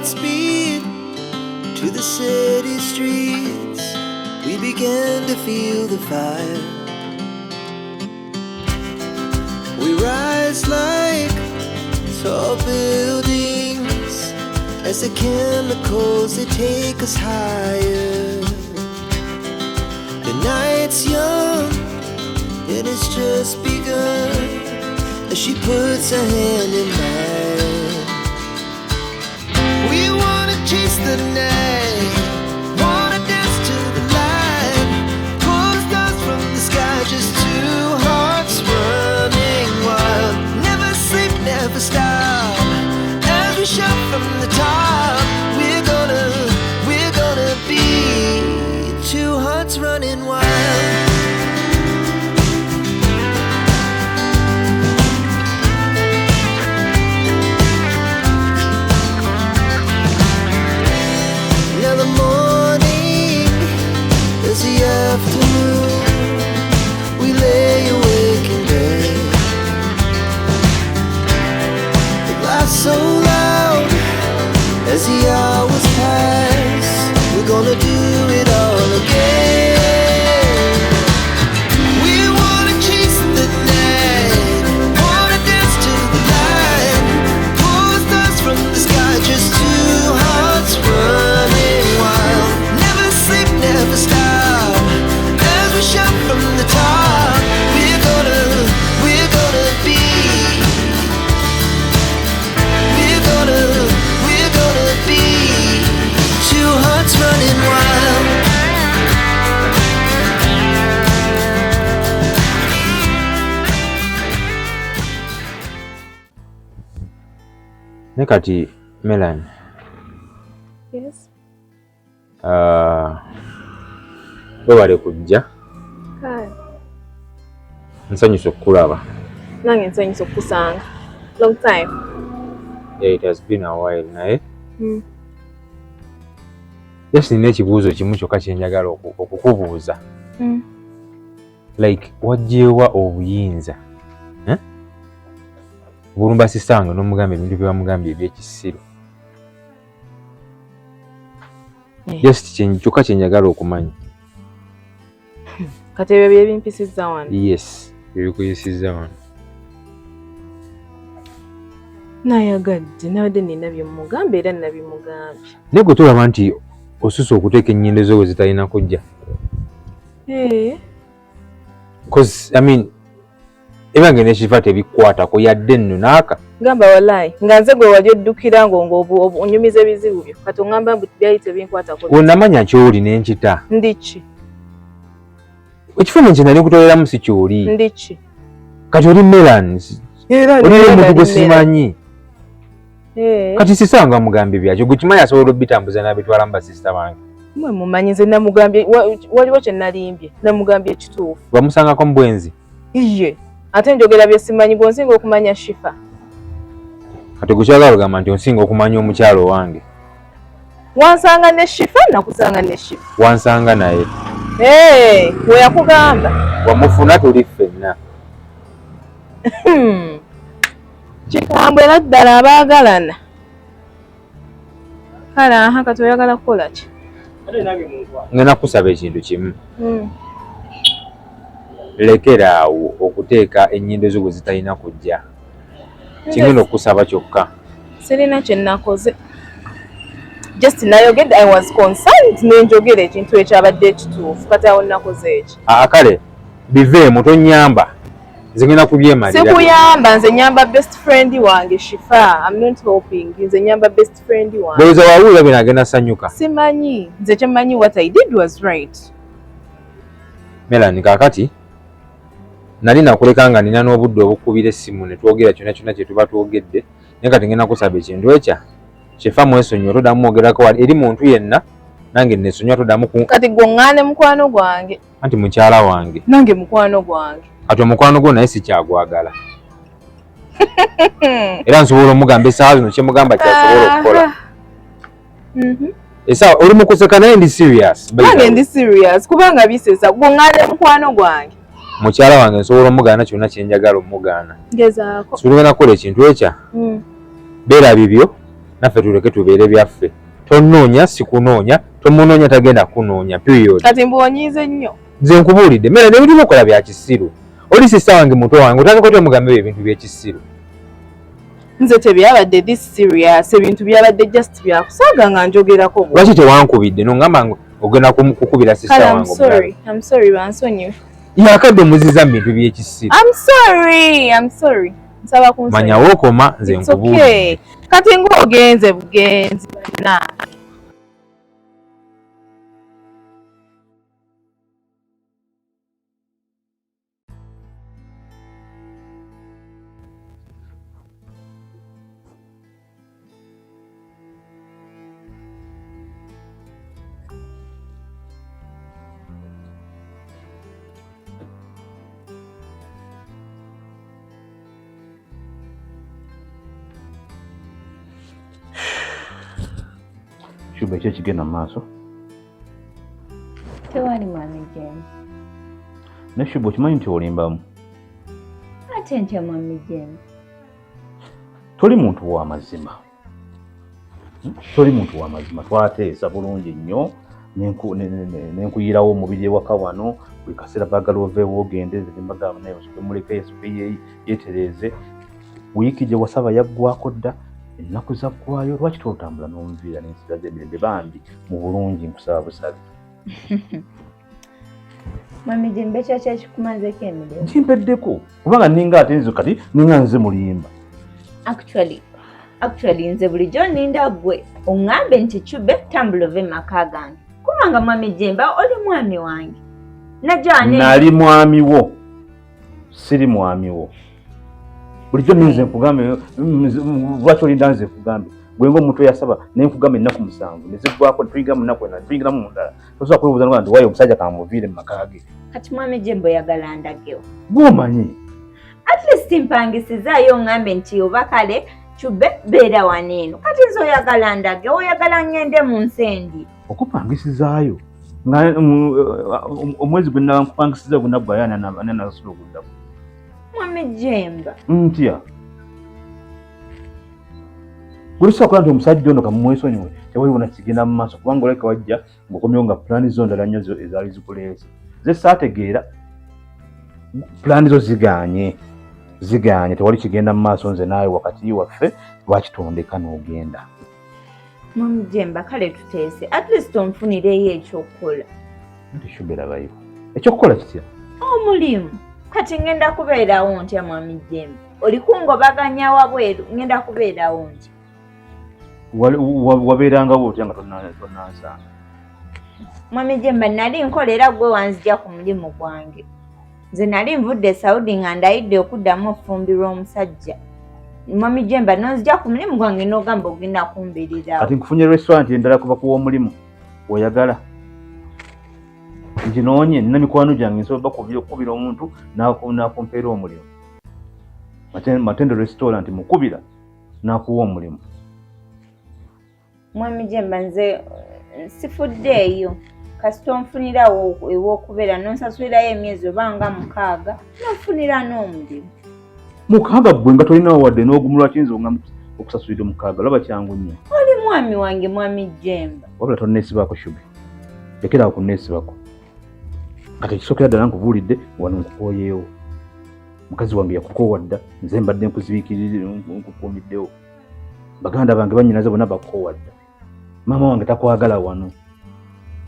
hearts beat to the city streets. We began to feel the fire. We rise like tall buildings as the chemicals, they take us higher. The night's young and it's just begun as she puts her hand in mine. We wanna chase the night, wanna dance to the light, pull the stars from the sky, just two hearts running wild. Never sleep, never stop. As we shout from the top, we're gonna be two hearts running wild. Now the morning is the afternoon. We lay awake in bed. We laugh so loud as the hours pass. We're gonna do it all again. We wanna chase the night, wanna dance to the light, pull the stars from the sky, just two hearts running wild. Never sleep, never stop. As we shout from the top, we're gonna be, we're gonna be two hearts running wild. Naye kati Melan, Yes. Webale kujja. Kale. Nsanyusa okukulaba. Nange nsanyusa okukusanga. Long time. Yeah, it has been a while, naye just nina ekibuuzo kimu kyokka kye njagala okukubuuza. Like, wajjeewa obuyinza, eh? Obulumba sisange n'omugamba ebintu bye bamugambye ebyekisiru? Eh. Just kyokka kye njagala okumanya. Kati ebyo bye bimpisizza wano? Yes, ebikuyisizza wano. Nayagadde, nabadde nina bye mugamba era nabimugambye. Naye gwe tolaba nti osusa okuteeka ennyindo zo we zitalina kujja? Eh. 'Cause, I mean, ebyange n'ekifa tebikwatako yadde nno naaka. Gamba walayi nga nze gwe wali oddukira onyumiza ebizibu byo, kati oŋŋamba mbu byali tebinkwatako. Wenamanya kyoli n'enkita. Ndi ki? Ekifaananyi kye nali nkutoleramu si kyoli. Ndi ki? Kati oli Melan. Era oli omuntu gwe simanyi. Eh. Kati sisanga mugambye byakyo, gwe kimanyi asobola obitambuza n'abitwala mu basisita bange. Mwe mumanyi nze namugambye waliwo kye nalimbye? Namugambye ekituufu. Wamusangako mu bwenzi? Iye, ate njogera bye simanyi? Gwe onsinga okumanya Shifa. Kati gwe kyagala ogamba nti onsinga okumanya omukyalo wange? Wansanga ne Shifa, nakusanga ne Shifa. Wansanga naye. Hey, we yakugamba. Wamufuna tuli ffenna. Kikambwe era ddala abaagalana. Kale aha, kati oyagala kukola ki? Ngenda kusaba ekintu kimu. Lekera awo okuteeka ennyindo zo bwe zitalina kujja. Kingenda okukusaba kyokka. Sirina kye nakoze, just nayogedde. I was concerned nenjogera ekintu ekyabadde ekituufu. Kati awo nakoze eki? Aa, kale biveemu, tonyamba, nze ngenda kubyemalira. Sikuyamba, nze nyamba best friend wange Shifa. I'm not helping, nze nyamba best friend wange. Ndowooza wawulira bino agenda sanyuka. Simanyi, nze kyemmanyi, what I did was right. Melani, kaakati nali nakuleka nga nina n'obudde obukubira essimu ne twogera kyonna kyonna kye tuba twogedde, naye kati ngenda kusaba ekintu ekya Shifa, mwesonyiwa, toddamu mwogerako wali eri muntu yenna, nange nesonyiwa, toddamu ku Kati gwe oŋŋaane mukwano gwange? Anti mukyala wange. Nange mukwano gwange. Kati omukwano gwo naye sikyagwagala, era nsobola omugamba essaawa zino kyemugamba kyasobola okukola. Essaawa oli mu kuseka, naye ndi serious, by the Nange way. ndi serious kubanga bisesa. Gwe oŋŋaane mukwano gwange? Mukyala wange nsobola omugaana kyonna kyenjagala omugaana. Ngezaako. Soligenda kukola ekintu ekya beera bibyo. Naffe tuleke tubeere byaffe. Tonoonya, sikunoonya, tomunoonya, tagenda kunoonya, period. Kati mbu onyiize nnyo. Nze nkubuulidde, mere nebintu byokola bya kisiru. Oli sister wange, muto wange, otandika otya omugambe ebyo ebintu by'ekisiru? Nze tebyabadde this serious, ebintu byabadde just byakusaaga nga njogerako bwe. Lwaki tewankubidde nongamba nga ogenda kukubira sister Kale I'm wange omulala? sorry, I'm sorry, bansonyiwe. Yakadde omuziza mu bintu by'ekisiru. I'm sorry, I'm sorry, nsaba kunsonyiwa. Manya wookoma, nze It's nkubuulidde. okay. Kati ng'ogenze bugenzi na Kyuba ekyo ekigenda mu maaso? Tewali, mwami James. Ne Shuba, okimanyi nti olimbamu? Ate ntya, mwami James? Toli muntu wa mazima. Toli muntu wa mazima. Twateesa bulungi nnyo, nenkuyirawo omubiri ewaka wano. Buli kaseera baagala oveewo ogende, nze nembagamba naye osooke muleke yasooke yeetereeze. Wiiki gye wasaba yaggwako dda, ennaku zaggwayo. Lwaki totambula n'omuviira n'ensigaza emirembe? Bambi, mu bulungi, nkusaba busabi. Mwami Jembe, ekyo kyekikumazeeko emirembe? Kimpeddeko, kubanga ninga ate nze kati ninga nze mulimba. Actually nze bulijjo nninda ggwe oŋŋambe nti Kyube, tambula ove maka gange, kubanga mwami Jemba oli mwami wange, najja wano. Nali mwami wo, siri mwami wo. Bulijjo ninze nkugambe. Lwaki olinda nze nkugambe? Gwe ngaomuntu eyasaba naye nkugambe ennaku 7 neziggwako, tuyingira mu nnaku ena, tuyingira mu ndala. Tosobola kwebuuza nga nti waayo omusajja kamuviire mu maka ge. Kati mwami Jemba, oyagala ndagewo? Gwomanyi. At least mpangisizaayo, oŋŋambe nti oba kale Kyube, beera wano eno. Kati nze oyagala ndage? Oyagala ŋŋende mu nsi endi? Okupangisizaayo nga omwezi gwe naba nkupangisiza gunaggwayo, ani anasasula oguddako? Mwami Jemba. Ntya? Gwe kukola nti omusajja ono kamumwesonyiwe, tewaliwo nakigenda mu maaso, kubanga olabika wajja ng'okomyewo nga pulaani zo ndala nnyo ezaali zikuleese ze saategeera. Pulaani zo zigaanye, zigaanye, tewali kigenda mu maaso nze naawe wakati waffe. Lwaki tondeka n'ogenda? Mwami Jemba, kale tuteese, at least onfunireyo ekyokukola. Nti Shuberabayo, ekyokukola kitya? Omulimu. Kati ngenda kubeerawo ntya, mwami Jemba? Oli kungobaganya wabweru, ngenda kubeerawo ntya? Wabeerangawo otya nga tonansanga? Mwami Jemba, nali nkola era gwe wanzija ku mulimu gwange. Nze nali nvudde e Saudi nga ndayidde okuddamu ofumbirwa omusajja. Mwami Jemba, nonzija ku mulimu gwange n'ogamba ogenda kumbirirawo. Kati nkufunye restaurant endala kuva kuwa omulimu oyagala nginoonye? Nina mikwano gyange, nsobola bakubira omuntu n'akumpeera omulimu. Matendo Restaurant, mukubira n'akuwa omulimu. Mwami Jemba, nze sifuddeeyo, kasita onfunirawo ew'okubeera, nonsasulirayo emyezi oba nga 6, nonfunira n'omulimu. 6? Gwe nga tolinawo wadde n'ogumu, lwaki nze nga okusasulira 6? Laba, kyangu nnyo. Oli mwami wange, mwami Jemba. Wabula tonneesibako, Shubi, lekerawo kunneesibako. Kati ekisookera ddala, nkubuulidde wano, nkukooyeewo. Mukazi wange yakukoowa dda, nze mbadde nkuzibiikirire, nkukuumiddewo. Baganda bange, bannyinaze bonna bakukoowa dda. Maama wange takwagala wano.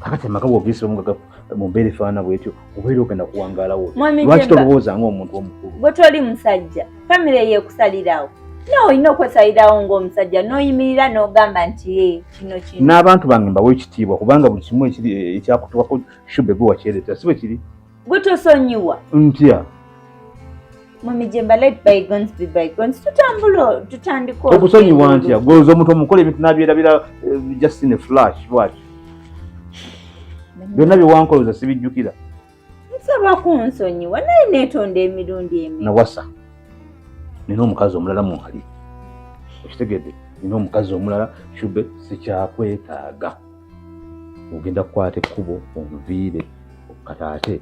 Kakati amaka bw'ogeesiramu nga mu mbeera efaanana bwetyo, obeera ogenda kuwangaalawo? Mwami Lwaki Jemba, tolowooza ng'omuntu omukulu? Gwe toli musajja, famire yekusalirawo? Nawe olina okwesalirawo ng'omusajja, n'oyimirira n'ogamba nti ye kino kino. N'abantu bange mbawa ekitiibwa, kubanga buli kimu ekiri ekyakutuukako, Shube, gwe wakyereetera, si bwe kiri? Gwe tosonyiwa? Ntya? Mwami Jemba, let bygones be bygones, tutambule tutandike Okusonyiwa olugendo. ntya? Gwoza omuntu omukola ebintu n'abyerabira just in a flash. Bwaki byonna byewankoloza sibijjukira? Nsaba kunsonyiwa, naye neetonda emirundi emeka? Nawasa, nina omukazi omulala mwali, okitegedde? Nina omukazi omulala, Shube, sikyakwetaaga. Ogenda kukwata ekkubo onviire. Kati ate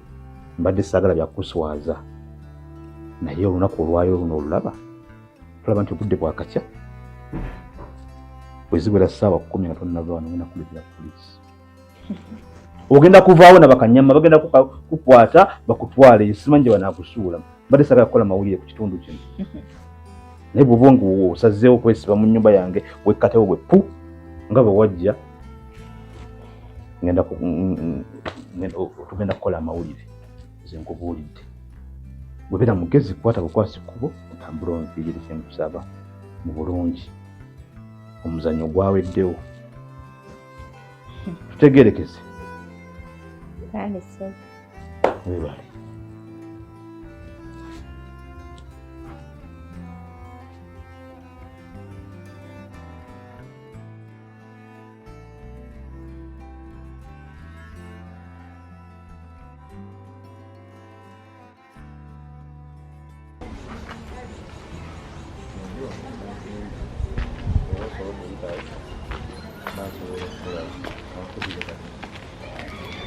mbadde saagala byakuswaza, naye olunaku olwayo luno olulaba, tulaba nti obudde bwakakya. Bwe ziwera ssaawa 10 nga tonnava wano, ngenda kuleetera poliisi. Ogenda kuvaawo na bakanyama bagenda kukwata bakutwale, simanyi gye banaakusuula. Mbadde saagala kukola mawulire ku kitundu kino, naye bw'oba nga osazeewo kwesiba mu nnyumba yange, wekkatewo bwe pu nga bwe wajja, ngenda tugenda kukola amawulire. Nze nkubuulidde, bwebeera mugezi, kwata bukwasi kkubo otambule onviirire. Kyenkusaba mu bulungi, omuzannyo gwaweddewo, tutegerekese. Kale ssebo. Webale.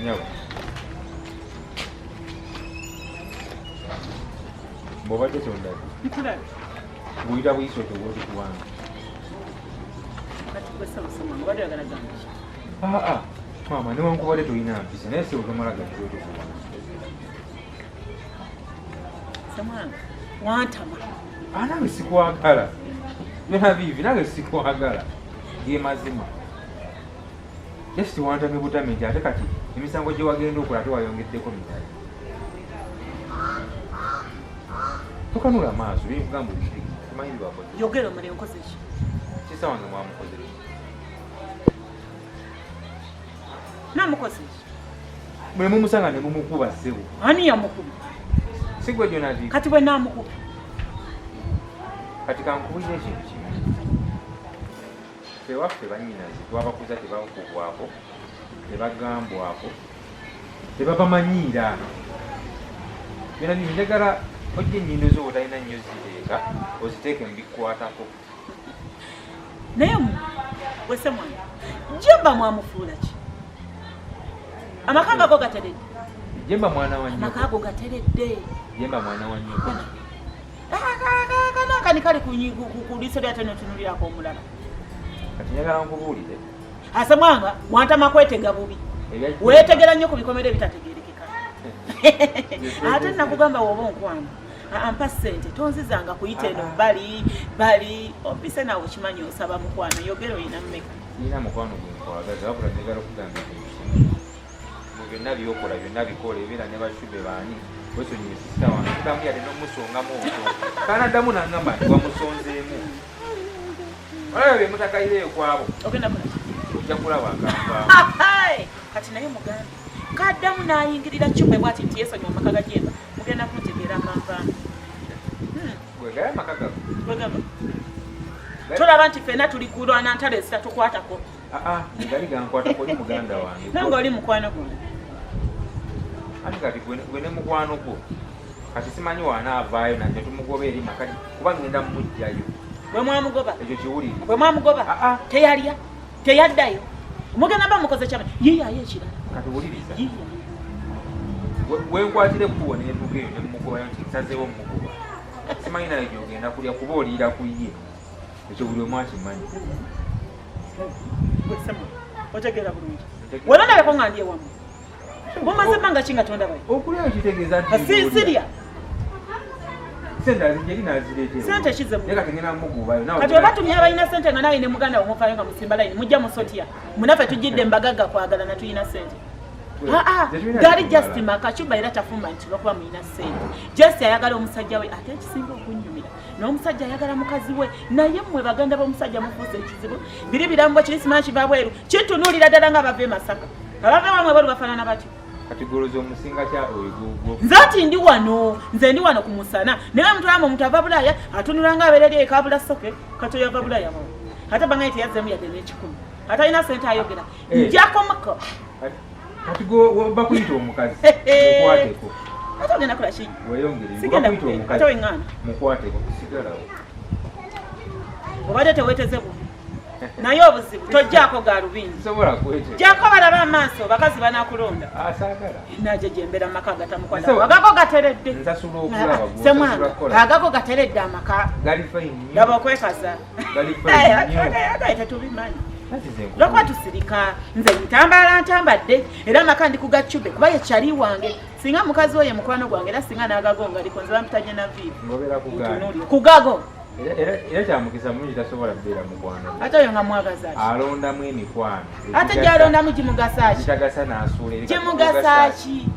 Nyabo. Bw'obadde tondabye, Nkulabye. Guyita buyisi otyo gw'otikuwanga. Kati gwe ssebo Semwanga, obadde oyagala gamba ki? Aa, maama, newankubadde tolina mpisa, naye sebo tomala gajja otukuwanga. Semwanga, wantama. Ah, nange sikwagala. Byonna biivi, nange sikwagala. Ge mazima. Just wantamye butami nti ate kati emisango gye wagenda okola ate wayongeddeko mirala. Tokanula amaaso, byenkugamba obitegeera. Tomanyi byebakoze. Yogera omale, nkoze ki? Kisa wange mwamukoze ki? Namukoze ki? Mwe mumusanga ne mumukuba, ssebo. Ani yamukuba? Si gwe Jonavi. Kati bwe naamukuba? Kati kankubulira ekintu kimu. Ffe waffe bannyinaze twabakuza tebakubwako, tebagambwako, tebabamanyiira. Byonna bino njagala ojja ennyindo zo otalina nnyo ziteeka, oziteeke mu bikwatako. Naye mmwe, gwe Semwanga, Jemba mwamufuula ki? Amaka gago gateredde? Jemba mwana wa nnyoko. Amaka ago gateredde? Jemba mwana wa nnyoko. Kani kali ku liiso lyate notunulirako omulala. Kati njagala nkubuulire. Asemwanga, wantama kwetega bubi. Ebya Jemba. Weetegera nnyo ku bikomera ebitategerekeka. Ate nakugamba, woba onkwana ampa ssente, tonzizanga kuyita eno bali bali ompise. Naawe okimanyi osaba mukwano. Yogera, oyina mmeka? Sirina mukwano gwe nkwagaza, wabula njagala okugamba ekintu kimu. Mu byonna byokola, byonna bikola, ebeera ne bashube baani, wesonyiwe sister wange. Kuddamu yadde n'omusongamu okwo. Kanaddamu n'angamba nti wamusonzeemu. Olaba bye mutakayireeyo kwabo. Ogenda kola? Ojja kulaba akanvaamu. Hai! Kati naye mugambe kaddamu n'ayingirira kyume bwati nti yesonyiwa amaka ga Jemba, mugenda kuntegeera akanvaamu. Gwe gayo amaka gago. Kwegamba tolaba nti ffenna tuli kulwana ntalo ezitatukwatako? Aa, gali gankwatako, oli muganda wange. Nange oli mukwano gwange. Ati kati gwe ne mukwano gwo, kati simanyi wanaavaayo ne tumugoba eri makati, kuba ngenda mumuggyayo. Bwe mwamugoba? Ekyo kiwulire. Bwe mwamugoba? Aa. Teyalya, teyaddayo, mugenda ba mukoze kyama yiyayo ekirala. Kati wuliriza. Yiyayo. Wenkwatira ekkubo nentuuka eyo nemugobayo nti nsazeewo mugoba, simanyi naye gyogenda kulya, kuba oliira ku ye. Ekyo buli omu akimanyi. Gwe Sema, otegeera bulungi? Wena ndabeko nga ndi ewammwe, mumaze ebbanga ki nga tondabayo? Okulyayo kitegeeza nti Sirya. Sente azijeri nazireetera. Sente kize Naye kati ngenda mugobayo nawe. Kati oba tumye abalina sente nga naye ne muganda wo mufaayo nga musimba layini, mujja musotya. Munaffe tujjidde mbagagga kwagala na tulina sente. Aa, gali just maka kyuba era tafumba nti lwakuba mulina sente. Just ayagala omusajja we, ate ekisinga okunyumira n'omusajja ayagala mukazi we. Naye mmwe baganda b'omusajja mufuuse ekizibu. Biri birambo kiri simanyi kiva bweru, kitunuulira ddala nga bava e Masaka. Abava wamwe bweru bafaanana batyo. Kati goloza omusinga kya oyo Nze ati ndi wano, nze ndi wano ku musana, naye mutwalamu omuntu ava Bulaaya atunula nga abeera eri ekabula soke. Kati oyo ava Bulaaya wawe, ate bangaye teyazzemu yadde n'ekikumi, ate alina sente ayogera. Eh. Njakomuko. Kati gwe bakuyita omukazi, mukwateko. Ate ogenda kola ki? Weyongere. Sigenda Bakuyita kugenda. Ate omukazi, weŋŋaana. mukwateko, sigalawo. Obadde teweeteze bubi. Naye obuzibu tojjaako galubindi. Sobola kwete. Jjako balaba amaaso bakazi banakulonda. Asaagala. Naje gyembeera mu maka agatamukwata. Agako gateredde. Nsasula okulaba. Semwanga agako gateredde amaka. Gali fine nnyo. Laba okwekaza. Gali fine nnyo. Tetubimanyi. Lwakuba tusirika nze ntambala ntambadde era amaka ndi kugacube kuba ye kyali wange singa mukazi we ye mukwano gwange era singa n'agago ngaliko nze bampita Genevieve. Ngobera kugago. Kugago. Era kyamukisa mungi tasobola kubeera mukwano. Ate oyo nga mwagaza ki? Alondamu emikwano. Ate gy'alondamu gimugasa ki? Gitagasa n'asuula eri. Gimugasa ki?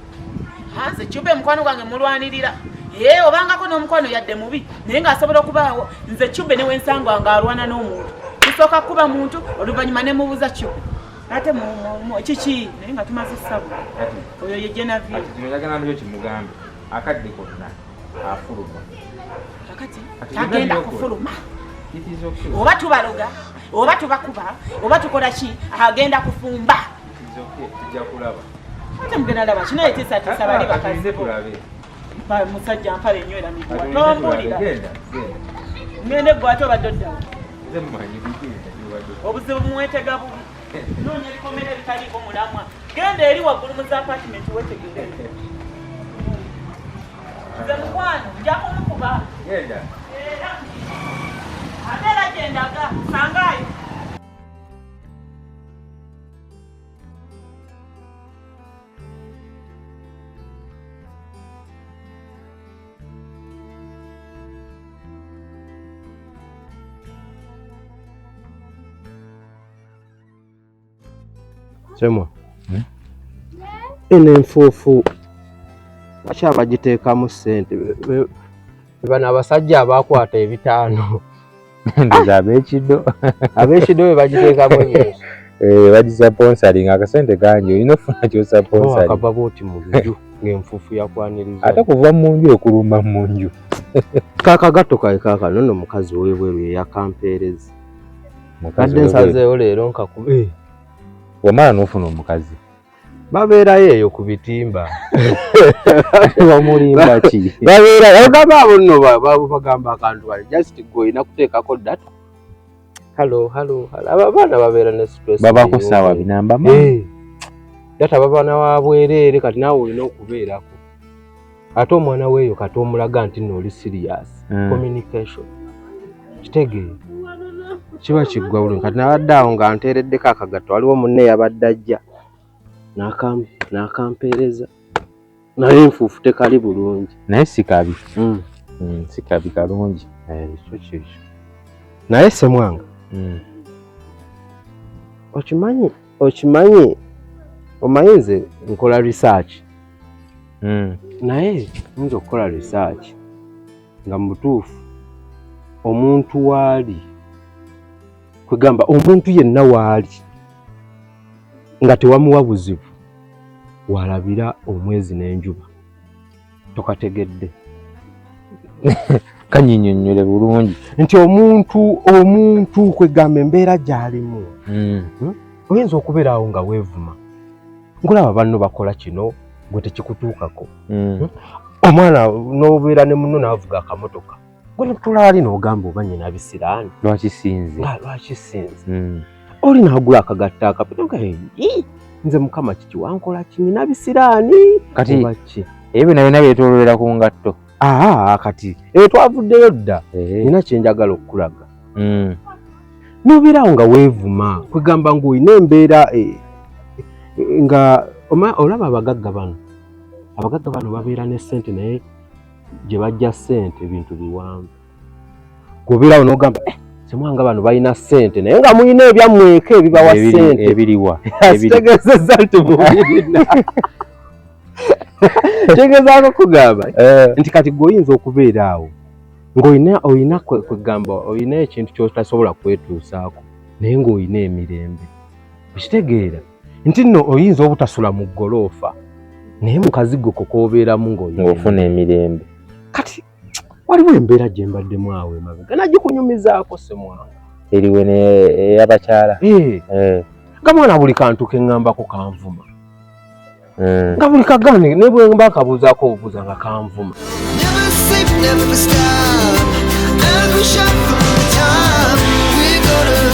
Nze Cube mukwano gwange mulwanirira. Ee obangako n'omukwano yadde mubi naye ng'asobola okubaawo nze Cube ne wensangwa ng'alwana n'omuntu. Tusooka kuba muntu oluvannyuma ne mubuuza Cube. Ate kiki naye nga tumaze essabo. Oyo ye Genevieve. Kati kino njagala nakyo kimugambe akadde konna afuluma. Kakati tagenda kufuluma. Oba tubaloga oba tubakuba oba tukola ki agenda kufumba. Tujja kulaba. Ate mugenda laba kino yetiisatiisa bali bakazi. Musajja mpale enywera miguwa tombulira. Ngende gwe ate obadde oddawo. Obuzibu muwetega bubi. Noonya ebikomera ebitaliiko mulamwa. Genda eri waggulu mu za apartment wetegereze. Nze mukwano nja kumukuba. Genda. Era ate era gye ndaga sangayo. Semwa. Eno enfuufu lwaki abagiteekamu ssente? Bano abasajja abakwata ebitaano. Nze ab'ekido. Ab'ekido be bagiteekamu ebintu. Bagisaponsalinga akasente kangi olina okufuna ky'osaponsalinga. Akava bw'oti mu nju ng'enfuufu yakwaniriza. Ate kuva mu nju ekuluma mu nju. Kaakagatto kawe kaakano nno mukazi w'ebweru ye yakampeereza. Kadde nsazeewo leero nkakube. Wamala n'ofuna omukazi. Babeerayo eyo ku bitimba. Bamulimba ki? Babeerayo ogamba abo nno bagamba akantu kali just gwe olina kuteekako data. Hello, hello, hello. Abo abaana babeera ne stress. Babako ssaawa binamba. Data baba na wa bwereere kati naawe olina okubeerako. Ate omwana weeyo kati omulaga nti nno oli serious. Communication. Kitegeera. Kiba kiggwa bulungi kati nabadde awo nga nteereddeko akagatto waliwo munne yabadde ajja n'akampeereza naye enfuufu tekali bulungi. Naye si kabi. Si kabi kalungi. Ekyo kikyo. Naye Ssemwanga. Okimanyi omanyi nze nkola research. Naye nze okukola research nga mu butuufu omuntu waali kwegamba omuntu yenna waali nga tewamuwa buzibu walabira omwezi n'enjuba tokategedde. Kanyinyonnyole bulungi nti omuntu kwegamba embeera gy'alimu oyinza okubeera awo nga weevuma nkulaba banno bakola kino gwe tekikutuukako. Omwana n'obeera ne munno n'avuga akamotoka gwe notulaali n'ogamba oba nnyina bisiraani lwaki sinze lwaki sinze oli n'agula akagatto akapya nze mukama kiki wankola ki nnyina bisiraani kati ebyo byonna byonna byetooloolera ku ngatto. Kati ebyo twavuddeyo dda nina kye njagala okukulaga. N'obeerawo nga weevuma kwegamba ng'olina embeera nga olaba abagagga bano babeera ne ssente naye gye bajja ssente ebintu biwanvu. Gwobeerawo n'ogamba Ssemwanga bano balina ssente naye nga mulina ebyammwe eka ebibawa ssente ebiriwa kitegeezezza nti mubirina. Kitegeezaako kugamba nti kati gwe oyinza okubeera awo ng'olina olina kwegamba olina ekintu ky'otasobola kwetuusaako naye ng'olina emirembe. Okitegeera nti nno oyinza obutasula mu ggoloofa naye mu kazigo ko k'obeeramu ng'ofuna emirembe. Kati waliwo embeera gye mbaddemu awo emabega nagikunyumizaako Ssemwanga. Eriwe ey'abakyala. Nga mwana buli kantu ke ŋŋambako kanvuma. Nga buli kagaane ne bwe mba kabuuzaako obubuuza nga kanvuma. Never sleep, never stop. As we shot from the top, we're gonna